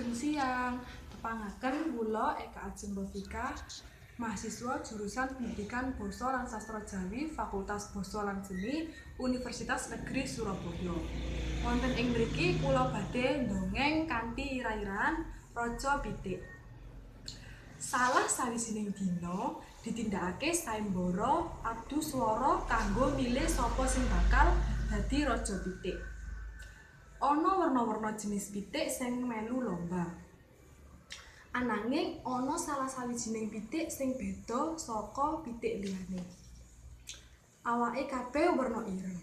Sugeng siang. Tepangaken kula Eka Ajeng Rofika, mahasiswa jurusan Pendidikan Basa lan Sastra Jawi, Fakultas Basa lan Seni, Universitas Negeri Surabaya. Wonten ing mriki kula badhe ndongeng kanthi ira-iraan Raja Pitik. Salah sawijining dina ditindakake sayembara adu swara kanggo milih sapa sing bakal dadi raja pitik. Ana werna-werna jenis pitik sing melu lomba. Ananging ana salah sawijining pitik sing beda saka pitik liyane. Awake kabeh werna ireng.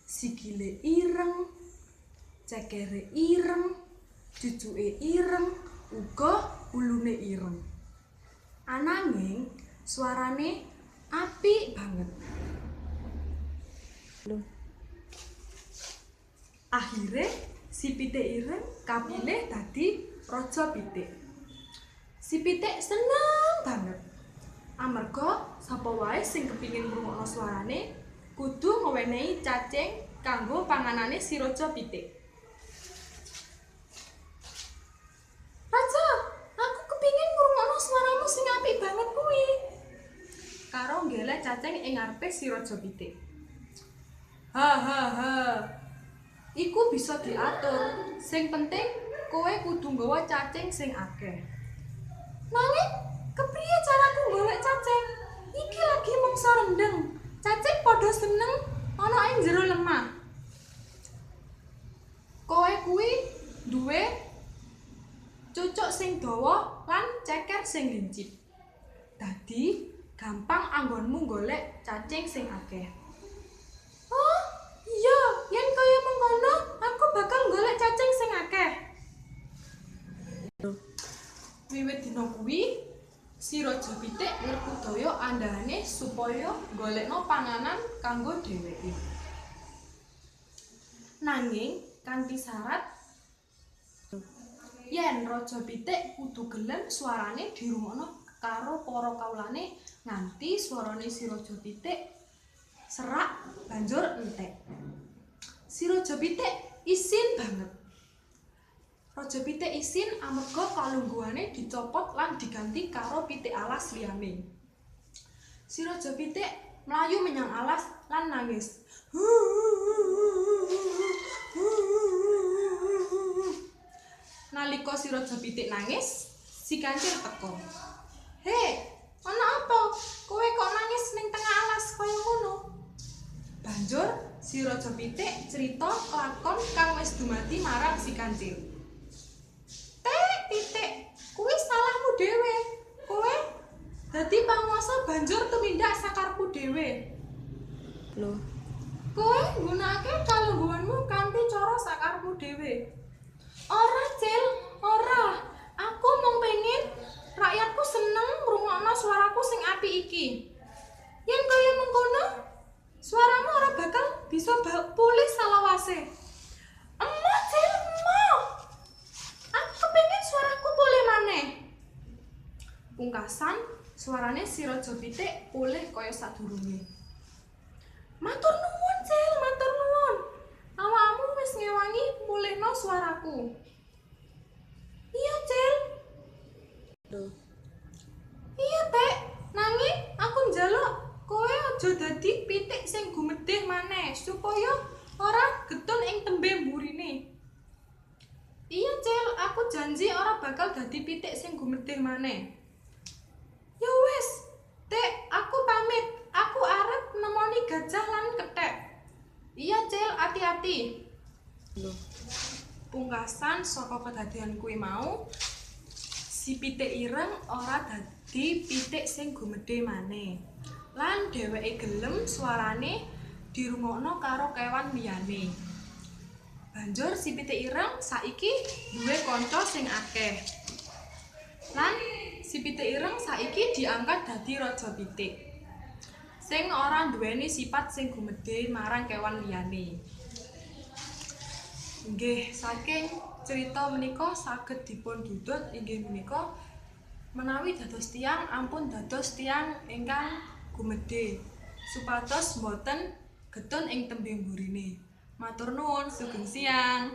Sikile ireng, cekere ireng, cucuke ireng, uga wulune ireng. Ananging suarane apik banget. Akhire si pitik ireng kapilih dadi raja pitik. Si pitik seneng banget. Amarga sapa wae sing kepingin ngrungokno suarane kudu ngewenehi cacing kanggo panganane si raja pitik. Raja, aku kepingin ngrungokno suaramu sing apik banget kuwi. Karo nggeleh cacing ing ngarepe si raja pitik. Ha ha ha. Iku bisa diatur. Sing penting kowe kudu nggawa cacing sing akeh. Nanging kepriye caraku golek cacing? Iki lagi mangsa rendeng. Cacing padha seneng ana ing jero lemah. Kowe kuwi duwe cucuk sing dawa lan ceker sing lincip. Dadi gampang anggonmu golek cacing sing akeh. Oh, iya, yen kaya mengkono aku bakal golek cacing sing akeh. Wiwit dina kuwi, si raja pitik ngrekudaya andhahane supaya golekno panganan kanggo dheweke. Nanging kanthi syarat yen raja pitik kudu gelem suarane dirungokno karo para kawulane nganti swarane si raja pitik serak banjur entek. Si raja pitik isin banget. Raja pitik isin amarga kalungguhane dicopot lan diganti karo pitik alas liyane. Si raja pitik mlayu menyang alas lan nangis. Nalika si raja pitik nangis, si kancil teka. "He, ana apa? Kowe kok nangis ning tengah alas kaya ngono?" Banjur si raja pitik crita lakon kang wis dumadi marang si kancil. "Tek pitik, kuwi salahmu dhewe. Kowe dadi panguwasa banjur tumindak sakarepmu dhewe. Loh. Kowe nggunakake kalungguhanmu kanthi cara sakarepmu dhewe." "Ora, Cil, ora. Aku mung pengin rakyatku seneng ngrungokno suaraku sing apik iki. Yen kaya mengkono, suaramu ora bakal bisa pulih salawase." "Emoh, Cil, emoh. Aku kepengin suaraku pulih maneh." Pungkasan, suarane si raja pitik pulih kaya sadurunge. "Matur nuwun, Cil, matur nuwun. Awakmu wis ngewangi mulihno suaraku." "Iya, Cil." Loh. "Iya, Tek. Nanging aku njaluk kowe aja dadi pitik sing gumedheh maneh supaya ora getun ing tembe mburine." "Iya, Cil, aku janji ora bakal dadi pitik sing gumedheh maneh." "Ya wis, Tek, aku pamit. Aku arep nemoni gajah lan kethek." "Iya, Cil, ati-ati." Loh. Pungkasan saka kedadian kuwi mau, si pitik ireng ora dadi pitik sing gumedhe maneh. Lan dheweke gelem suarane dirungokno karo kewan liyane. Banjur si pitik ireng saiki duwe kanca sing akeh. Lan si pitik ireng saiki diangkat dadi raja pitik sing ora nduweni sifat sing gumedhe marang kewan liyane. Nggih, saking cerita menika saged dipun dudut inggih menika menawi dados tiyang ampun dados tiyang ingkang gumedhe supados boten getun ing tembe mburine. Matur nuwun, sugeng siang.